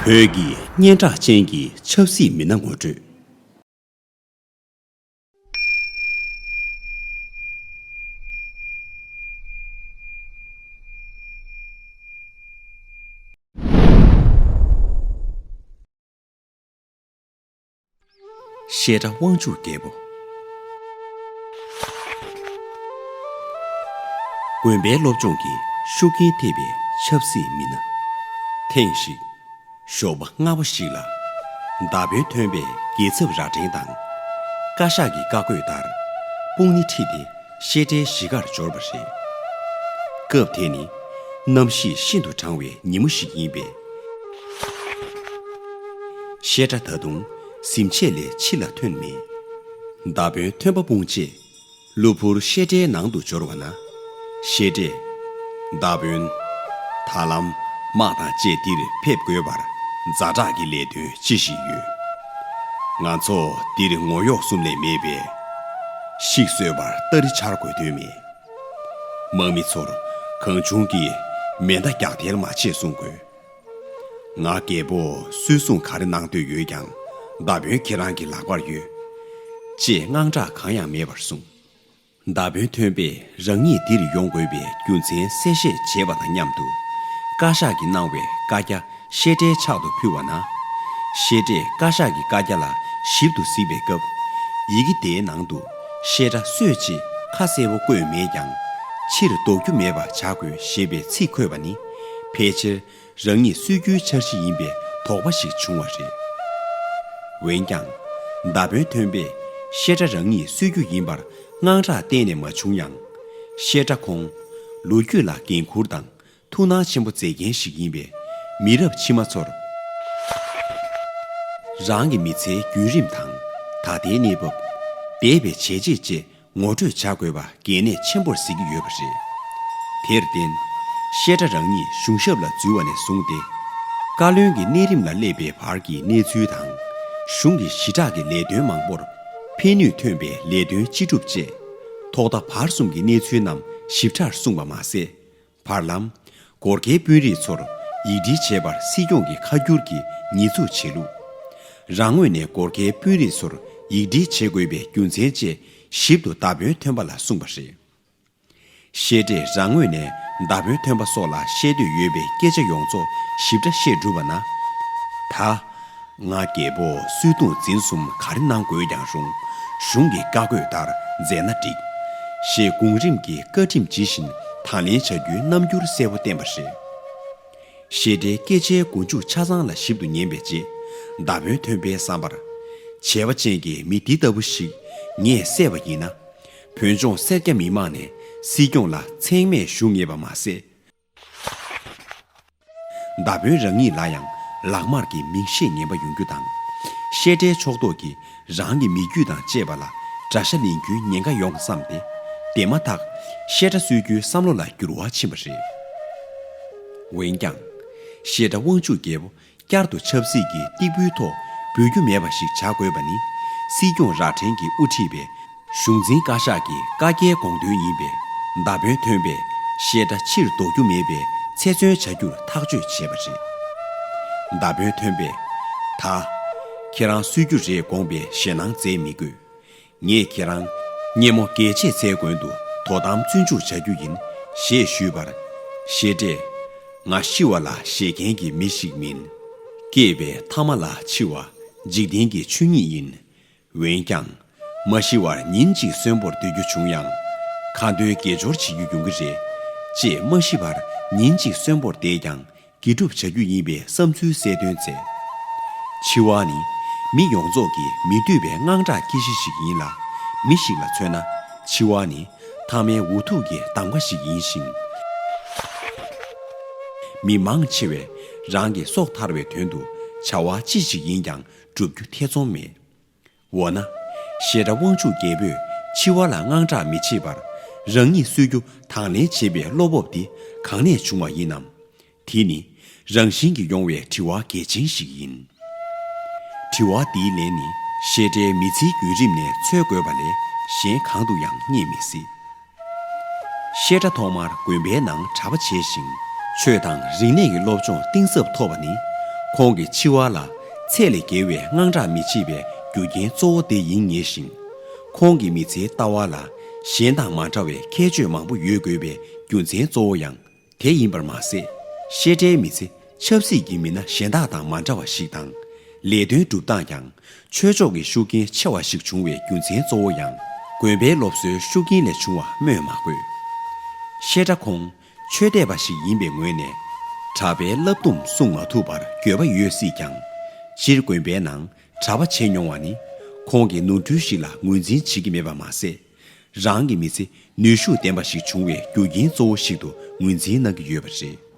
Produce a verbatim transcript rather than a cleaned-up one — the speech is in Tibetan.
བོད་ཀྱི་སྙན་གྲགས་ཅན་གྱི་ཆབ་སྲིད་མི་སྣ་ངོ་སྤྲོད། བཤད་སྒྲ་དབང་ཕྱུག་རྒྱལ་པོ། དགོན་པའི་སློབ་སྦྱོང་གི་ཤུགས་རྐྱེན་ཐེབས་པའི་ཆབ་སྲིད་མི་སྣ། ཐེངས་ཤིག་ཞོགས་པ་སྔ་པོ་ཞིག་ལ། མདའ་དཔོན་ཐོན་པས་རྒྱལ་ཚབ་རྭ་སྒྲེང་དང་། བཀའ་ཤག་གི་བཀའ་བཀོད་ལྟར། དཔུང་སྣེ་ཁྲིད་དེ་བཤད་གྲྭའི་གཞིས་ཀར་འབྱོར་བ་རེད། སྐབས་དེ་ནི་གནམ་གཤིས་ཤིན་ཏུ་གྲང་བའི་ཉིན་མོ་ཞིག་ཡིན་པས། བཤད་སྒྲ་ད་དུང་གཟིམ་ཆས་ལས་ཕྱི་ལ་ཐོན་མེད། མདའ་དཔོན་ཐོན་པ་དཔུང་བཅས་གློ་བུར་བཤད་གྲྭའི་ནང་དུ་འབྱོར་བ་ན། བཤད་གྲྭས། མདའ་དཔོན། ད་ལམ་དམག་དང་བཅས་འདིར་ཕེབས་དགོས་པར་ཛ་དྲག་གི་ལས་དོན་ཅི་ཞིག་ཡོད། ང་ཚོ་འདིར་ངོ་གཡོག་གསུམ་ལས་མེད་པས། ཤིག་གསོས་པར་སྟ་རེ་འཕྱར་དགོས་དོན་མེད། དམག་མི་ཚོར་གང་བྱུང་གིས་མེ་མདའ་རྒྱག་ཐལ་མ་བྱེད་གསུང་དགོས། ང་རྒྱལ་པོ་སུས་གསུང་ག་རེ་གནང་འདོད་ཡོད་ཀྱང་མདའ་དཔོན་ཁྱེད་རང་གི་ལག་པར་ཡོད། ཅེས་དངངས་སྐྲག་གང་ཡང་མེད་པར་གསུངས། མདའ་དཔོན་ཐོན་པས་རང་ཉིད་འདིར་ཡོང་དགོས་པའི་རྒྱུ་མཚན་གསལ་བཤད་བྱས་པ་དང་མཉམ་དུ། བཀའ་ཤག་གིས་གནང་བའི་བཀའ་རྒྱ་བཤད་གྲྭའི་ཕྱག་ཏུ་ཕུལ་བ་ན། བཤད་གྲྭས་བཀའ་ཤག་གི་བཀའ་རྒྱ་ལ་ཞིབ་ཏུ་གཟིགས་པའི་སྐབས། ཡི་གེ་དེའི་ནང་དུ་བཤད་སྒྲ་སུས་ཅེས་ཁ་གསལ་པོ་བཀོད་མེད་ཀྱང་། ཕྱིར་ལྡོག་རྒྱུ་མེད་པ་བྱ་དགོས་ཞེས་པའི་ཚིག་འཁོད་པ་ནི། ཕལ་ཆེར་རང་ཉིད་གསོད་རྒྱུའི་འཆར་གཞི་ཡིན་པའི་དོགས་པ་ཞིག་བྱུང་བ་རེད། འོན་ཀྱང་། མདའ་དཔོན་ཐོན་པས་བཤད་སྒྲ་རང་ཉིད་གསོད་རྒྱུ་ཡིན་པར་དངངས་སྐྲག་གཏན་ནས་མ་བྱུང་ཡང་། བཤད་སྒྲ་ཁོང་ལོ་རྒྱུས་ལ་འགན་འཁུར་དང་ཐུགས་སྣང་ཆེན་པོ་མཛད་མཁན་ཞིག་ཡིན་པས། མི་རབས་ཕྱི་མ་ཚོར་རང་གི་མི་ཚེའི་བརྒྱུད་རིམ་དང་། ད་ལྟའི་གནས་བབ། འདས་པའི་བྱས་རྗེས་བཅས་ངོ་སྤྲོད་བྱ་དགོས་པ་གལ་གནད་ཆེན་པོར་གཟིགས་ཀྱི་ཡོད་པ་རེད། དེར་བརྟེན། བཤད་སྒྲ་རང་ཉིད་གཞུང་ཞབས་ལ་འཛུལ་བ་ནས་བཟུང་སྟེ། བཀའ་བློན་གྱི་གནས་རིམ་ལ་སླེབས་པའི་བར་གྱི་གནས་ཚུལ་དང་། གཞུང་གི་ཞི་དྲག་གི་ལས་དོན་མང་པོར་ཕན་ནུས་ཐོན་པའི་ལས་དོན་ཅི་སྒྲུབ་བཅས། ཐོག་མཐའ་བར་གསུམ་གྱི་གནས་ཚུལ་རྣམས་ཞིབ་ཕྲར་གསུངས་པ་མ་ཟད། བར་ལམ། སྒོར་ཁའི་དཔོན་རིགས་ཚོར་ཡིག་འབྲེལ་བྱེད་པར་སྲིད་སྐྱོང་གི་ཁ་བསྒྱུར་གྱི་ཉེས་འཛུགས་བྱེད་ལུགས། རང་ངོས་ནས་སྒོར་ཁའི་དཔོན་རིགས་ཚོར་ཡིག་འབྲེལ་བྱེད་དགོས་པའི་རྒྱུ་མཚན་བཅས་ཞིབ་ཏུ་མདའ་དཔོན་ཐོན་པ་ལ་གསུངས་པ་རེད། བཤད་སྒྲས་རང་ངོས་ནས་མདའ་དཔོན་ཐོན་པ་སོགས་ལ་བཤད་འདོད་ཡོད་པའི་སྐད་ཆ་ཡོངས་རྫོགས་ཞིབ་ཕྲ་བཤད་གྲུབ་པ་ན། ད། ང་རྒྱལ་པོ་སུས་གདུང་འཛིན་གསུམ་ག་རེ་གནང་དགོས་ཀྱང་རུང་། གཞུང་གི་བཀའ་བཀོད་ལྟར་མཛད་ན་འགྲིག་ཞེས་གོང་རིམ་གྱི་བཀའ་ཁྲིམས་ཇི་བཞིན་དང་ལེན་བྱ་རྒྱུའི་རྣམ་འགྱུར་གསལ་པོ་བསྟན་པ་རེད། བཤད་སྒྲའི་སྐད་ཆའི་མགོ་མཇུག་ཆ་ཚང་ལ་ཞིབ་ཏུ་ཉན་པའི་རྗེས། མདའ་དཔོན་ཐོན་པའི་བསམ་པར། བྱས་པ་ཅན་གྱི་མི་འདི་ལྟ་བུ་ཞིག་ངས་བསད་པ་ཡིན་ན། བོད་ལྗོངས་སེར་སྐྱ་མི་མང་ནས་སྲིད་སྐྱོང་ལ་མཚན་སྨད་ཞུ་ངེས་པ་མ་ཟད། མདའ་དཔོན་རང་ཉིད་ལ་ཡང་ལག་དམར་གྱི་མིང་ཤས་ངན་པ་ཡོང་རྒྱུ་དང་། བཤད་སྒྲའི་ཕྱོགས་གཏོགས་ཀྱིས་རང་གི་མི་རྒྱུད་དང་བཅས་པ་ལ་དགྲ་ཤ་ལེན་རྒྱུའི་ཉེན་ཁ་ཡོང་བསམ་སྟེ། དེ་མ་ཐག་བཤད་སྒྲ་གསོད་རྒྱུའི་བསམ་བློ་ལ་འགྱུར་བ་ཕྱིན་པ་རེད། འོན་ཀྱང་། བཤད་སྒྲ་དབང་ཕྱུག་རྒྱལ་པོ་བསྐྱར་དུ་ཆབ་སྲིད་ཀྱི་སྟེགས་བུའི་ཐོག་འབུད་རྒྱུ་མེད་པ་ཞིག་བྱ་དགོས་པ་ནི། སྲིད་སྐྱོང་རྭ་སྒྲེང་གིས་དབུ་ཁྲིད་པའི་གཞུང་འཛིན་བཀའ་ཤག་གི་བཀའ་རྒྱའི་དགོངས་དོན་ཡིན་པས། མདའ་དཔོན་ཐོན་པས་བཤད་སྒྲ་ཕྱིར་ལྡོག་རྒྱུ་མེད་པའི་ཚེ་བཙོན་བྱ་རྒྱུར་ཐག་གཅོད་བྱས་པ་རེད། མདའ་དཔོན་ཐོན་པས། ད། ཁྱེད་རང་གསོད་རྒྱུ་རེད་དགོངས་པའི་ཞེད་སྣང་མཛད་མི་དགོས། ངས་ཁྱེད་རང་སྙེ་མོ་རྒྱལ་བྱེད་ཚལ་དགོན་དུ་དོ་དམ་བཙོན་འཇུག་བྱ་རྒྱུ་ཡིན་ཞེས་ཞུས་པར། བཤད་སྒྲས། ང་ཤི་བ་ལ་ཞེད་མཁན་གྱི་མི་ཞིག་མིན། སྐྱེས་པའི་ཐ་མ་ལ་འཆི་བ་འཇིག་རྟེན་གྱི་ཆོས་ཉིད་ཡིན། འོན་ཀྱང་། མ་ཤི་བར་ཉིན་གཅིག་གསོན་པོར་སྡོད་རྒྱུ་བྱུང་ཡང་། ཁ་འདོན་དགེ་སྦྱོར་བྱེད་རྒྱུ་ཡོང་གི་རེད། ཅེས་མ་ཤི་བར་ཉིན་གཅིག་གསོན་པོར་བསྡད་ཀྱང་། དགེ་སྒྲུབ་བྱ་རྒྱུ་ཡིན་པའི་བསམ་ཚུལ་གསལ་སྟོན་མཛད། འཆི་བ་ནི་མི་ཡོངས་རྫོགས་ཀྱི་མི་འདོད་པའི་དངངས་སྐྲག་སྐྱེ་གཞི་ཞིག་ཡིན་ལ། མི་ཞིག་ལ་མཚོན་ན་འཆི་བ་ནི་མཐའ་མའི་འུ་ཐུག་གི་གདམ་ག་ཞིག་ཡིན་ཞིང་། མི་མང་ཆེ་བས་རང་གི་སྲོག་ཐར་བའི་དོན་དུ་བྱ་བ་ཅི་ཞིག་ཡིན་ཀྱང་སྒྲུབ་རྒྱུ་ཐེ་ཚོམ་མེད། འོ་ན། བཤད་སྒྲ་དབང་ཕྱུག་རྒྱལ་པོས་འཆི་བ་ལ་དངངས་སྐྲག་མི་བྱེད་པར། རང་ཉིད་གསོད་རྒྱུ་དང་ལེན་བྱེད་པའི་བློ་སྤོབས་འདི་གང་ནས་བྱུང་བ་ཡིན་ནམ། དེ་ནི་རང་བཞིན་གྱིས་ཡོང་བའི་དྲི་བ་གལ་ཆེན་ཞིག་ཡིན། དྲི་བ་འདིའི་ལན་ནི་བཤད་སྒྲའི་མི་ཚེའི་བརྒྱུད་རིམ་ནས་འཚོལ་དགོས་པ་ལས་གཞན་གང་དུ་ཡང་རྙེད་མི་སྲིད། བཤད་སྒྲ་ཐོག་མར་དགོན་པའི་ནང་གྲྭ་པ་བྱས་ཤིང་། ཆོས་དང་རིག་གནས་ཀྱི་སློབ་སྦྱོང་གཏིང་ཟབ་ཐོབ་པ་ནི། ཁོང་གི་འཆི་བ་ལ་ཚད་ལས་བརྒལ་བའི་དངངས་སྐྲག་མི་བྱེད་པའི་རྒྱུ་རྐྱེན་གཙོ་བོ་དེ་ཡིན་ངེས་ཤིང་། ཁོང་གི་མི་ཚེའི་ལྟ་བ་ལ་གཞན་དང་མ་འདྲ་བའི་ཁྱད་ཆོས་མང་པོ་ཡོད་དགོས་པའི་རྒྱུ་མཚན་གཙོ་བོ་ཡང་དེ་ཡིན་པར་མ་ཟད། བཤད་སྒྲའི་མི་ཚེ་ཆབ་སྲིད་ཀྱི་མི་སྣ་གཞན་དག་དང་མ་འདྲ་བ་ཞིག་དང་། ལས་དོན་སྒྲུབ་སྟངས་ཀྱང་ཆོས་ཕྱོགས་ཀྱི་ཤུགས་རྐྱེན་ཆེ་བ་ཞིག་བྱུང་བའི་རྒྱུ་མཚན་གཙོ་བོ་ཡང་དགོན་པའི་སློབ་གསོའི་ཤུགས་རྐྱེན་ལས་བྱུང་བ་སྨོས་མ་དགོས། བཤད་སྒྲ་ཁོང་ཆོས་དད་པ་ཞིག་ཡིན་པའི་ངོས་ནས། གྲྭ་པའི་བསླབ་སྡོམ་སྲུང་མ་ཐུབ་པར་འགྱོད་པ་ཡོད་སྲིད་ཀྱང་། སྤྱིར་དགོན་པའི་ནང་གྲྭ་པ་བྱེད་མྱོང་བ་ནི་ཁོང་གི་ནོར་འཁྲུལ་ཞིག་ལ་ངོས་འཛིན་བྱེད་ཀྱི་མེད་པ་མ་ཟད། རང་གི་མི་ཚེ་ནུས་ཤུགས་ལྡན་པ་ཞིག་བྱུང་བའི་རྒྱུ་རྐྱེན་གཙོ་བོ་ཞིག་ཏུ་ངོས་འཛིན་གནང་གི་ཡོད་པ་རེད།